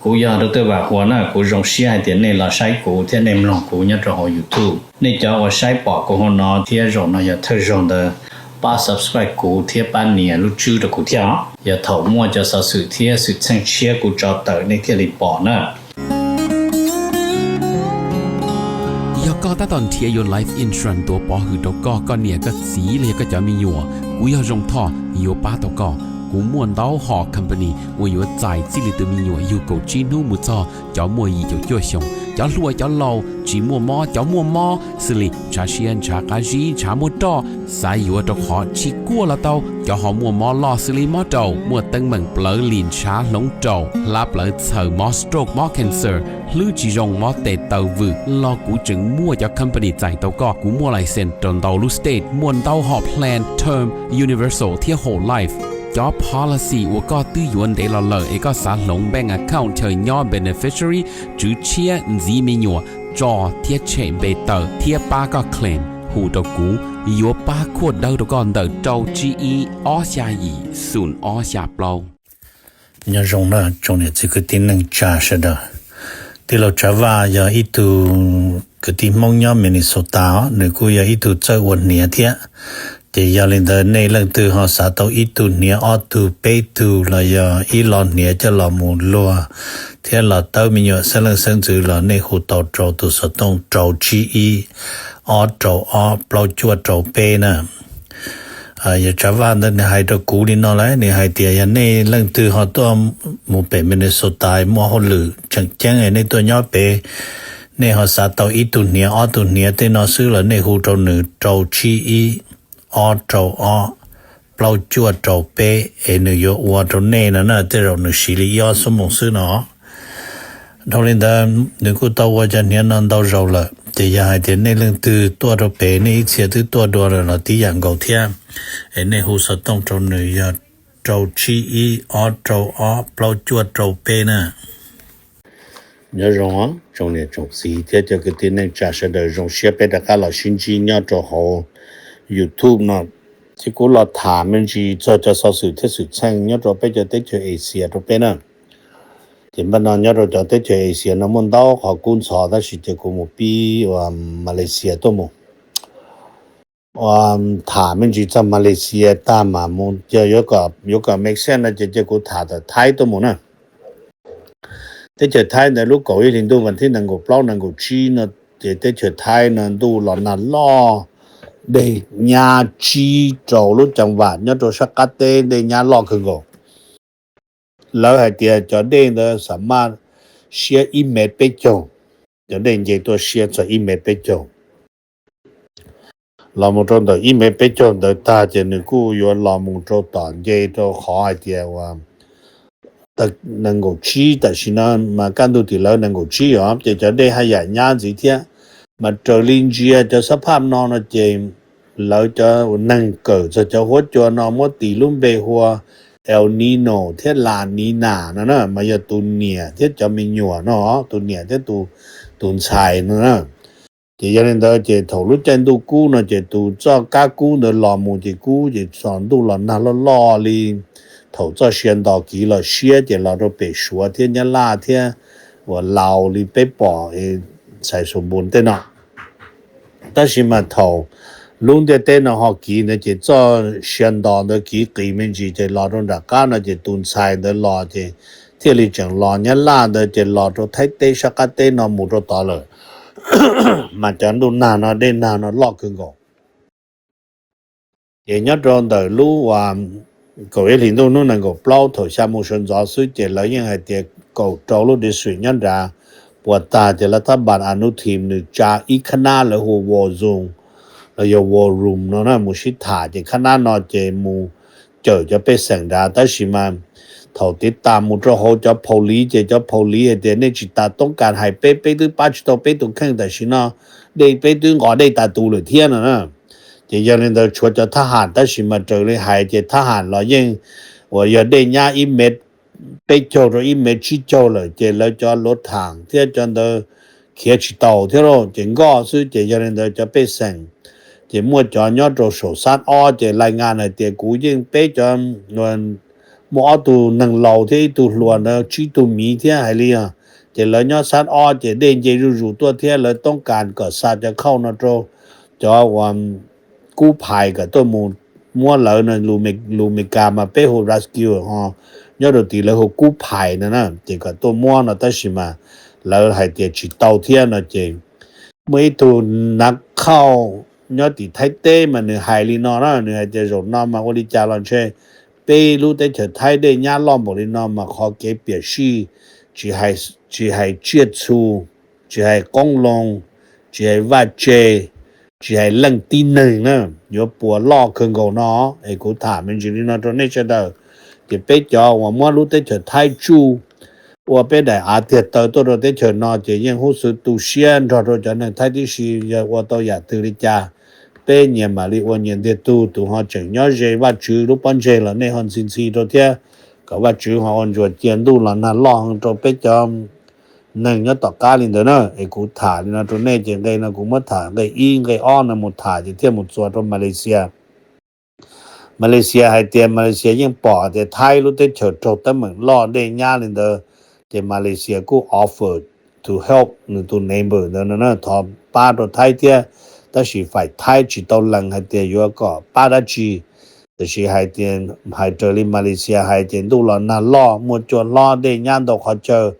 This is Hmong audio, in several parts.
Kuv yog Dr. Vam Huas na, kuv zoo siab hais tias nej los saib kuv thiab nej mloog kuv nyob rau hauv YouTube. Nej cov uas saib pom kuv hauv no thiab zaum no yog thawj zaug ntawd, pab subscribe kuv thiab pab nias lub tswb rau kuv thiab os. Yog thaum muaj cov xov xwm thiab xwm txheej tshiab kuv tso tawm nej thiaj li pom na. Yog koj tab tom nrhiav yuav life insurance tuav pov hwm rau koj, koj niam koj txiv los yog koj cov me nyuam, kuv yog Zoo Thoj yuav pab tau koj. Kuv muaj ntau hom company uas yuav txais txij li tus me nyuam yug kaum tsib hnub mus txog cov muaj yim caum cuaj xyoos, cov hluas cov laus, tsis muaj mob cov muaj mob, xws li ntshav siab ntshav qab zib ntshav muaj roj, xav yuav rau qhov tsis kuaj los tau, cov ho muaj mob loj xws li mob raum, muaj teeb meem plawv lim ntshav hloov raum, hlab plawv txhaws, mob stroke, mob cancer, hlwb tsis zoo, mob tes taw vwm los kuv tseem muaj cov company txais tau koj. Kuv muaj license rau ntau lub state, muaj ntau hom plan term, universal thiab whole life. Cov policy uas koj twb yuav ntev los lawm es koj xav hloov bank account chaw nyob beneficiary, tswv tshiab, ntxiv me nyuam, tso thiab tshem npe tawm thiab pab koj claim, hu rau kuv, yuav pab khuaj dawb rau koj ntawm rau tsib ib ob xya yim xoom ob xya plaub. Nyob zoo na tsoom niam txiv kwv tij neej tsa sawv daws. Tij laug Tsav Vaj yog ib tug kwv tij Hmoob nyob Minnesota os, nws kuj yog ib tug txawj ua hniav thiab. Ces yog li ntawd nej leej twg ho xav tau ib tug hniav ob tug peb tug los yog ib lo hniav coj los mus luag thiab los tawb me nyuam xeeb leej xeeb ntxwv los nej hu tau rau tus xov tooj rau tsib ib ob rau ob plaub cuaj rau peb na. Yog Tsav Vaj ntawd nws hais rau kuv li no lawm, nws hais tias yog nej leej twg ho tuaj mus pem Minnesota muaj hauj lwm tseem ceeb nej tuaj nyob pem, nej ho xav tau ib tug hniav ob tug hniav tej no xwb los nej hu rau nws rau tsib ib ob rau ob plaub cuaj rau peb es nws yuav ua rau nej no na, tej zaum nws siv li ib ob xuab moos xwb no. Dhau li ntawd nws kuj tau ua cov hniav no ntau zaus lawm, ces yog hais tias nej leej twg tuaj rau pem nej ib txhia twb tuaj dua lawm los tib yam nkaus thiab, es nej hu xov tooj rau nws yog rau tsib ib ob rau ob plaub cuaj rau peb na. Nyob zoo tsoom niam tsoom txiv thiab cov kwv tij neej tsa sawv daws, zoo siab peb rov qab los sib ntsib nyob rau hauv YouTube no. Ces kuv los tham me ntsis txog cov xov xwm thiab xwm txheej nyob rau peb cov teb chaws Asia rau peb na. Ces npaj no nyob rau cov teb chaws Asia no muaj ntau qhov kub ntxhov tab sis ces kuv mus pib ua Malaysia tuaj mus. Ua tham me ntsis txog Malaysia tag mas mus ces yuav kom make sense no ces cia kuv tham tawm Thaib tuaj mus na. Teb chaws Thaib ntawd lub kaum ib hlis ntuj vas thib nees nkaum plaub nees nkaum tsib no ces teb chaws Thaib no ntuj los nag loj, dej nyab tsib rau lub ceev vam nyob rau sab qab teb dej nyab loj kawg nkaus. Lawv hais tias cov dej ntawd xam maj siab ib mev peb caug, cov dej nce tuaj siab txog ib mev peb caug. Los mus rau ntawm ib mev peb caug ntawd tag ces nws kuj yuav los mus rau tom nce rau qhov hais tias uas nees nkaum tsib tam sim no mas kaj ntug tim lawv nees nkaum tsib os, ces cov dej haj yam nyab ntxiv thiab. Mas raws li ntsia cov xab phaj no no ces lawv cov neeg kawm txog cov huab cua no muab tis lub npe hu ua El Nino thiab La Nina no na, mas yog tus niam thiab cov me nyuam no, tus niam thiab tus ntxhais no na. Ces yog li ntawd ces thaum lub caij ntuj kub no ces tus txoj kab kub ntawd los mus ces kub ces txog ntuj los nag loj loj li. Thaum txoj sia ntos kiv los siab ces los rau pem Suav thiab Nyab Laj thiab uas Laus li peb pom Xais Xus Npus tej no. Tab sis mas thaum lub ntiaj teb no ho kiv ntawd ces txoj sia ntos ntawd kiv qis me ntsis ces los rau nram qab no ces tus ntxhais ntawd los ces thiaj li tseem los Nyab Laj ntawd ces los rau Thaib teb sab qab teb no mus rau tod lawm. Mas cov ntuj nag no dej nag no loj kawg nkaus. Ces nyob rau ntawm lub uas kaum ib hlis ntuj hnub nees nkaum plaub thaum xya moo sawv ntxov xwb ces lawv yeej hais tias kaum rau lub district nyob nrad puas tag ces lawv thab npas Anus Thim nws tsa ib khab nab lawv hu ua War Zone los yog War Room no na mus sib tham ces khab nab no ces mus cawm cov pej xeem nrad. Tab sis mas thaum tiv tas mus rau hauv cov phaus liv ces cov phaus liv hais tias nej tsis tas toob kas hais peb, peb twb pab tsis tau peb tus kheej tam sim no, dej peb twb nqos dej tas tus lawm thiab no na. Ces yog li ntawd tshuav cov thab ham tab sis mas raws li hais ces thab ham los yeej uas yog dej nyab ib mev peb caug rau ib mev tsib caug lawm ces lawv cov luav tham thiab cov ntawd khiav tsis taus thiab lauj, ces nkoj xwb. Ces yog li ntawd cov pej xeem ces muaj cov nyob rau saum xab ob ces lais ngas hais tias kuv yeej peb cov muaj ob tug neeg laus thiab ib tug hluas ntawd, tsib tug miv thiab hais li os. Ces lawv nyob xab ob ces dej nce zuj zus tuaj thiab lawv toob kas kom xa cov khauj no rau cov uas kub phais kom tuaj mus muab lawv no. Lus Mes Kas mas peb hu rescue ho, nyob rau tid lawv hu kub phais no na, ces kom tuaj muab no tab sis mas lawv hais tias tsis tau thiab no ces muaj ib tug nav khauj nyob tim Thaib teb mas nws hais li no na, nws hais tias zaum no mas ua li cas los ntshe peb lub teb chaws Thaib dej nyab loj npaum li no mas qhov kev piam sij, tsis hais tsiaj txhu, tsis hais qoob loo, tsis hais vaj tse, tsis hais leej tib neeg na, yuav puas loj kawg nkaus no. Es kuv tham me ntsis li no rau nej sawv daws, ces peb cov uas muab lub teb chaws Thaib tsuj ua peb daim av tiag taw tuaj rau teb chaws no ces yeej huj xwv tu siab nrog rau cov neeg Thaib tib si. Yog ua tau yam twg li cas peb nyias mam li ua nyias ntiag tug. Tus ho tseem nyob ze Vajtswv lub pob ntseg los nej ho ntxhi ntxhi rau thiab, kom Vajtswv ho ua ntsuas cia ntuj los nag loj heev rau peb cov neeg nyob tom qab li ntawd na. Es kuv tham li no rau nej ces nqe no kuv muab tham nqe ib nqe ob no mus tham ces thiaj mus txuas rau Malaysia. Malaysia hais tias Malaysia yeej pom tias Thaib lub teb chaws raug teeb meem loj dej nyab li ntawd, ces Malaysia kuj offer to help nws tus neighbor ntawd no na, thov pab rau Thaib thiab. Tab sis faim Thaib tsis tau lees hais tias yuav kom pab dab tsi. Tiam sis hais tias, hais raws li Malaysia hais ces ntuj los nag loj, muaj cua hlob, dej nyab ntau qhov chaw,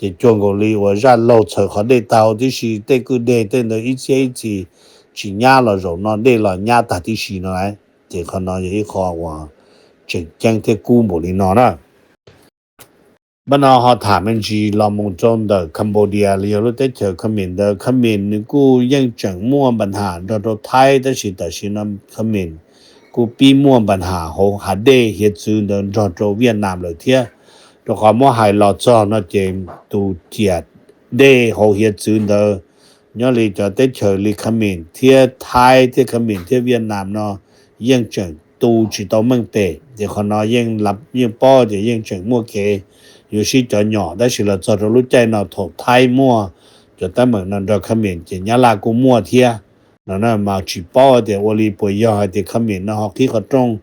ces cuag nkaus li uas zaj laug txhawm qhov dej tag huv tib si, tej kwj deg tej ntawd ib txhiab ib txhis tsis nyab los zaum no dej los nyab tag tib si no lauj. Ces qhov no yog ib qho uas tseem ceeb thiab kub npaum li no na. Npaj no ho tham me ntsis los mus rau ntawm Cambodia los yog lub teb chaws Khmer ntawd. Khmer nws kuj yeej tseem muaj npa nham nrog rau Thaib, tab sis tam sim no Khmer kuj pib muaj npa nham hauv hav dej hiav txwv ntawd nrog rau Vietnam lawm thiab. Rau qhov muab hais los txog no ces tus ciam dej hauv hiav txwv ntawd nyob li cov teb chaws li Khmer thiab Thaib thiab Khmer thiab Vietnam no yeej tseem tu tsis tau meej pem. Ces qhov no yeej paub tias yeej tseem muaj kev yuav sib cov nyom, tab sis los txog rau lub caij no thaum Thaib muaj cov teeb meem no nrog Khmer ces Nyab Laj kuj muaj thiab no na. Mas tsis paub tias ua li puas yog hais tias Khmer no ho qhib qhov rooj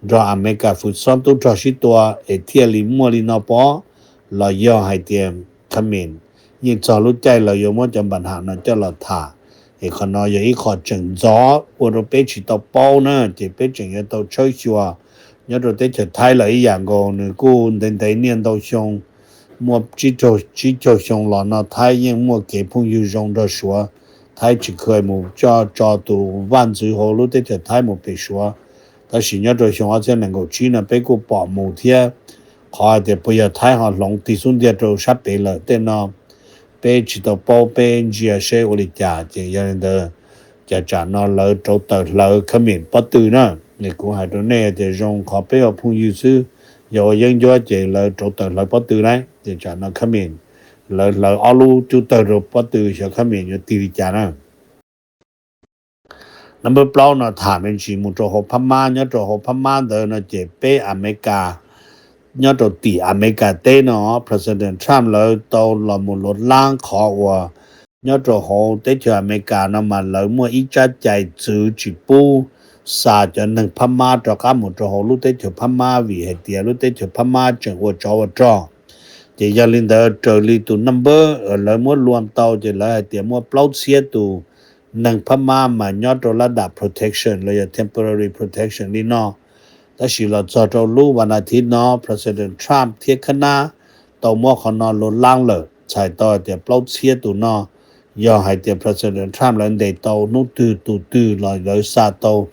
nrog Amelikas fwv xob tub rog sib tua es thiaj li muaj li no pob, los yog hais tias Khmer yeej txog lub caij lawv yuav muab cov npa nham no coj los tham. Es qhov no yog ib qho tseem ntxov ua rau peb tsis tau paub na, ces peb tseem yuav tau tshawb xyuas. Nyob rau teb chaws Thaib los ib yam nkaus, nws kuj ntev ntev niaj ntau xyoo, muaj tsib caug xyoo los no Thaib yeej muaj kev phooj ywg zoo nrog Suav. Thaib tsis kheev mus coj tso tus vaj ntxwv hauv lub teb chaws Thaib mus pem Suav, tab sis nyob rau xyoo ob txhiab nees nkaum tsib no peb kuj pom mus thiab. Qhov hais tias puas yog Thaib ho hloov tig xub ntiag rau sab pem lawm tej no peb tsis tau paub, peb ntsia seb ua li cas. Ces yog li ntawd, cas tsam no lawv rauv taws hlawv Khmer pob tw na. Es kuv hais rau nej tias zoo qhov peb ua phooj ywg xwb, yog ua yeeb ncuab ces lawv rauv taws hlawv pob tw na. Ces tsam no Khmer lawv hlawv ob lub cub tawg rau pob tw, xyov Khmer yuav tig li cas na. Number plaub no tham me ntsis mus rau hauv Phab Mab. Nyob rau hauv Phab Mab ntawd no ces peb Amelikas nyob rau tim Amelikas teb no, President Trump lawv tau los mus luv laab qhov uas nyob rau hauv teb chaws Amelikas no mas lawv muaj ib tsab cai txwv tsis pub xa cov neeg Phab Mab rov qab mus rau hauv lub teb chaws Phab Mab vim hais tias lub teb chaws Phab Mab tseem ua tsov ua rog. Ces yog li ntawd raws li tus number lawv muab luam tau ces lawv hais tias muaj plaub txhiab tus neeg Phab Mab mas nyob rau lab dam protection los yog temporary protection li no. Tab sis los txog rau lub vas nas thiv no President Trump thiab khab nab tau muab qhov no luv laab lawm, txhais tau hais tias plaub txhiab tus no yog hais tias President Trump lawv ntes tau hnub twg tus twg los lawv xa tau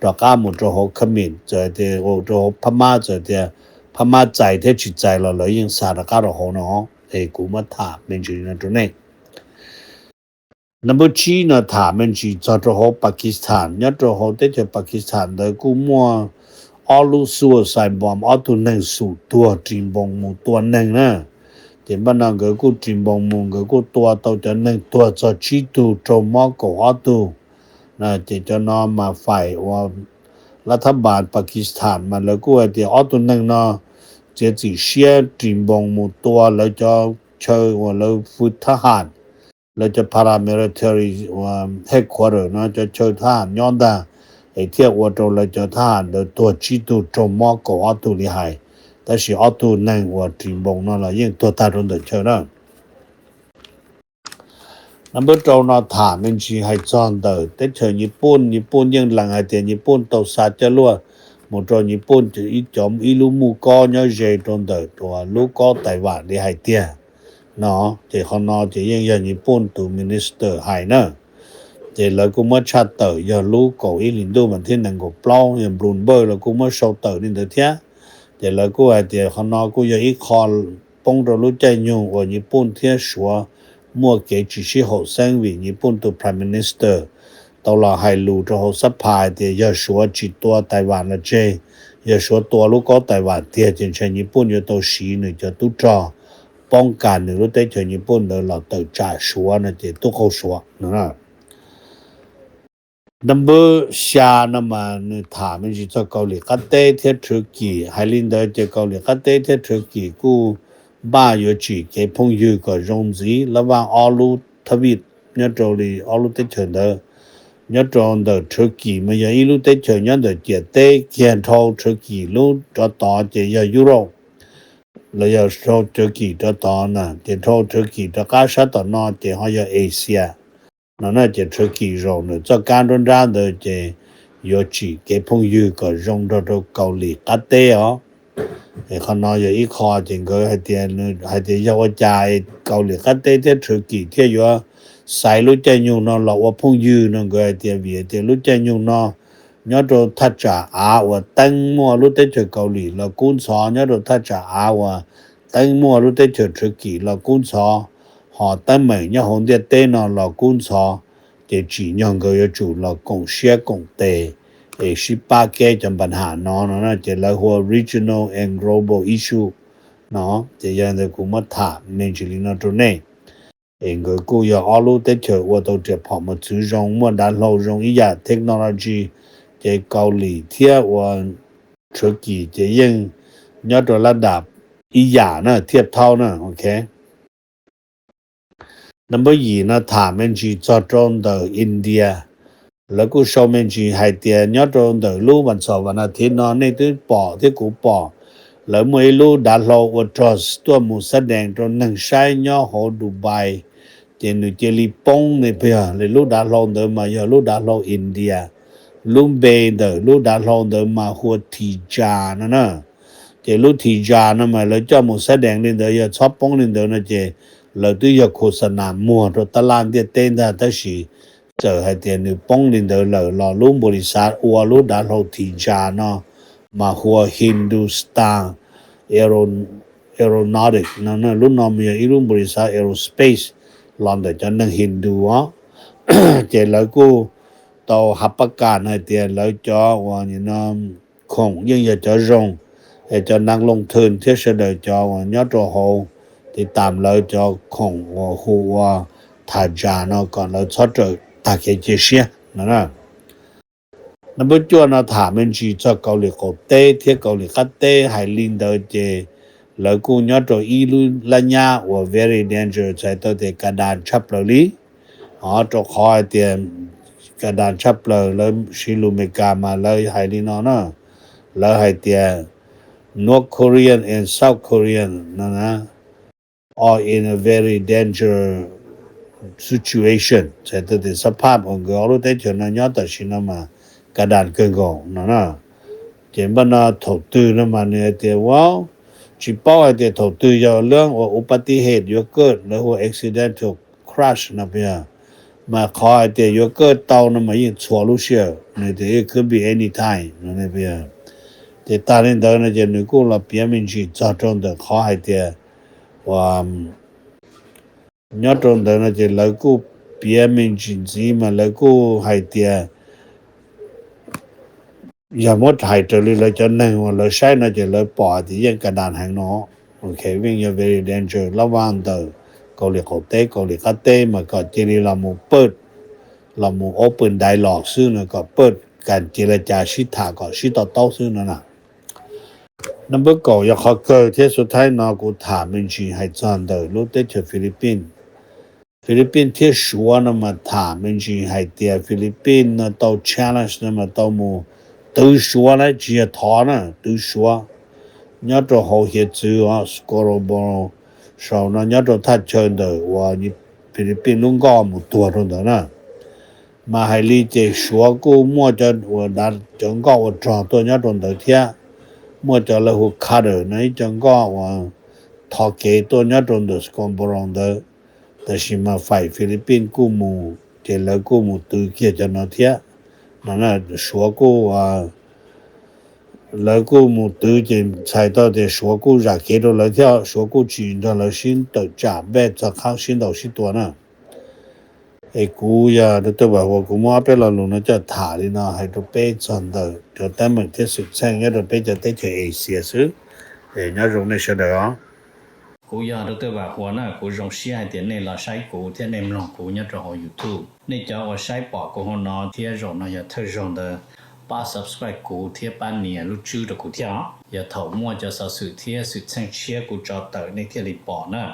rov qab mus rau hauv Khmer, txawm tias rau hauv Phab Mab, txawm tias Phab Mab txais thiab tsis txais los lawv yeej xa rov qab rau hauv no. Es kuv muab tham me ntsis no rau nej. Number tsib no tham me ntsis txog rau hauv Pakistan. Nyob rau hauv teb chaws Pakistan ntawd kuj muaj ob lub suicide bomb, ob tug neeg xum tuag ris npoos mus tua neeg na. Ces npaj no nkawd kuj ris npoos mus, nkawd kuj tua tau cov neeg tuag txog tsib tug, raug mob kaum ob tug. Ces cov no mas faim uas lab thab npas Pakistan mas lawv kuj hais tias ob tug neeg no txiav txim siab ris npoos mus tua lawv cov chaw uas lawv fwv thab ham, lawv cov paramilitary headquarter no cov chaw thab ham nyob ntag, es thiaj ua rau lawv cov thab ham ntawd tuag tsib tug, raug mob kaum ob tug li hais. Tab sis ob tug neeg uas ris npoo no los yeej tuag tag rau ntawm chaw na. Nab npawb rau no tham me ntsis hais txog ntawm teb chaws Nyij Pooj. Nyij Pooj yeej lees hais tias Nyij Pooj tau xa coj luaj mus rau Nyij Pooj ib lub muj kob nyob ze rau ntawm lub kob Taiwan li hais tiag no. Ces qhov no ces yeej yog Nyij Pooj tus minister hais na. Ces lawv kuj muab tshaj tawm yog lub kaum ib hlis ntuj mas thiab nees nkaum plaub yog Bloomberg los kuj muab sau tawm li ntawd thiab. Ces lawv kuj hais tias qhov no kuj yog ib qho poob rau lub caij nyoog uas Nyij Pooj thiab Suav muaj kev tsis sib haum xeeb vim Nyij Pooj tus prime minister tau los hais lus rau hauv xab phas hais tias yog Suav tsis tua Taiwan los tseg, yog Suav tua lub kob Taiwan tiag ces ntshe Nyij Pooj yuav tau siv nws cov tub rog poob kas nws lub teb chaws Nyij Pooj ntawd los tawm tsam Suav no ces tub qaug Suav no. Nab npawb xya no mas nws tham me ntsis txog Kaus Lim qab teb thiab Tshuav Kim. Hais li ntawd ces Kaus Lim qab teb thiab Tshuav Kim kuj npaj yuav tsim kev phooj ywg kom zoo ntxiv lab vaj ob lub thab vij nyob rau li ob lub teb chaws ntawd. Nyob rau ntawm Tshuav Kim mas yog ib lub teb chaws nyob ntawm ciam teb kiag, dhau Tshuav Kim lub rov tod ces yog Europe los yog dhau Tshuav Kim rov tod na, ces dhau Tshuav Kim rov qab sab tom no ces ho yog Asia no na. Ces Tshuav Kim zaum nws txoj kab nruab nrab ntawd ces yuav tsim kev phooj ywg kom zoo nrog rau Kaus Lim qab teb os. Es qhov no yog ib qho ces nkawd hais tias, hais tias yog ua cas Kaus Lim qab teb thiab Tshuav Kim thiaj yuav xaiv lub caij nyoog no los ua phooj ywg no. Nkawd hais tias vim tias lub caij nyoog no nyob rau thaj tsam av uas teeb muaj lub teb chaws Kaus Lim los kub ntxhov, nyob rau thaj tsam av uas teeb muaj lub teb chaws Tshuav Kim los kub ntxhov, ho teeb meem nyob hauv ntiaj teb no los kub ntxhov. Ces tsim nyog nkawd yuav tsum los koom siab koom tes es sib pab keb cov npa ham no no na. Ces lawv hu ua regional and global issue no. Ces yog ntawd kuv muab tham me ntsis li no rau nej. Es nkawd kuj yog ob lub teb chaws ua tau riam phom mos txwv zoo, muaj dav hlau zoo ib yam, technology, ces Kaus Lim thiab ua Tshuav Kim ces yeej nyob rau lab dam ib yam na, thiaj thaub na, ok. Nab npawb yim no tham me ntsis txog rau ntawm India. Lawv kuj sau me ntsis hais tias nyob rau ntawm lub vas xaum vas nas thiv no nej twb pom thiab kuv pom, lawv muaj ib lub dav hlau ua rog tuaj mus xab dees rau neeg saib nyob hauv Dubai, ces nws cia li poob ne pag. Lub dav hlau ntawd mas yog lub dav hlau India, lub npe ntawm lub dav hlau ntawd mas hu ua Thija no na. Ces lub Thija no mas lawv coj mus xab dees li ntawd, yog txhob poob li ntawd no ces lawv twb yog khuv xa nas muag rau tab laj ntiaj teb ntag. Tab sis txawm hais tias nws poob li ntawd lawm los lub npaus lis xav ua lub dav hlau Thija no mas hu ua Hindustan Aeronautic no. Lub no mas yog ib lub npaus lis xav aerospace los ntawm cov neeg Hindu os. Ces lawv kuj tau hav pab kas hais tias lawv cov uas khoom yeej yog cov zoo, es cov nav loo thwj thiab sawv daws cov uas nyob rau hauv tiv tam lawv cov khoom uas hu ua Thija no kom lawv txhob rawm tag kev cia siab no. Nab npawb cuaj no tham me ntsis txog Kaus Lim qaum teb thiab Kaus Lim qab teb. Hais li ntawd ces lawv kuj nyob rau ib lub lab nyab uas very danger, txhais tau tias ka das tshaj plaws li. Rau qhov hais tias ka das tshaj plaws, lawv siv lus Amelikas mas lawv hais li no na, lawv hais tias North Korean and South Korean no are in a very danger situation, txhais tau tias xab phaj uas nkawd ob lub teb chaws no nyob tam sim no mas ka das kawg nkaus no na. Ces npaj no thaum twg no mas nws hais tias ua tsis paub hais tias thaum twg yog lub uas uv pa ti het yuav kaj, lawv hu ua accidental crash no pag, mas qhov hais tias yuav kaj tau no mas yeej txhua lub sij hawm, nws tias it could be any time no. Ces tag li ntawd no ces nws kuj los piav me ntsis txog rau ntawm qhov hais tias ua nyob rau ntawd no ces lawv kuj piav me ntsis ntxiv mas lawv kuj hais tias yog muab hais raws li lawv cov neeg uas lawv saib no ces lawv pom tias yeej ka das heev no. Ok, yeej yog very danger, lab vaj ntawm Kaus Lim qaum teb Kaus Lim qab teb mas kom cia li los mus paj, los mus open dialogue xwb no, kom paj kas cia li cas sib tham kom sib to taub xwb no na. Nab npawb kaum yog qhov kawg thiab xub thaib no kuv tham me ntsis hais txog ntawm lub teb chaws Philippines. Philippines thiab Suav no mas tham me ntsis hais tias Philippines no tau challenge no mas tau mus twv Suav na, tsis yog thov na, twv Suav. nyob rau hauv hiav txwv Scarborough Shoal no nyob rau thaj chaw ntawm uas Philippines lub nkoj mus tuag rau ntawd na. Mas hais li ces Suav kuj muaj cov uas dav cov nkoj ua rog tuaj nyob rau ntawd thiab, muaj cov lawv hu cutter no ib co nkoj uas thov kev tuaj nyob rau ntawm Scarborough ntawd, tab sis mas faim Philippines kuj mus ces lawv kuj mus twv kiag cov no thiab no. Suav kuj lawv kuj mus twv ces txhais tau tias Suav kuj zam kev rau lawv thiab, Suav kuj tsis nrog lawv sib tawm tsam npej txog qhov sib ntaus sib tua na. Es kuv yog Dr. Vam Huas, kuv muab ob peb lo lus no coj tham li no hais rau peb txog ntawm cov teeb meem thiab xwm txheej nyob rau peb cov teb chaws Asia xwb. Es nyob zoo nej sawv daws os. Kuv yog Dr. Vam Huas na, kuv zoo siab hais tias nej los saib kuv thiab nej mloog kuv nyob rau hauv YouTube. Nej cov uas saib pom kuv hauv no thiab zaum no yog thawj zaug ntawd, pab subscribe kuv thiab pab nias lub tswb rau kuv thiab os. Yog thaum muaj cov xov xwm thiab xwm txheej tshiab kuv tso tawm nej thiaj li pom na.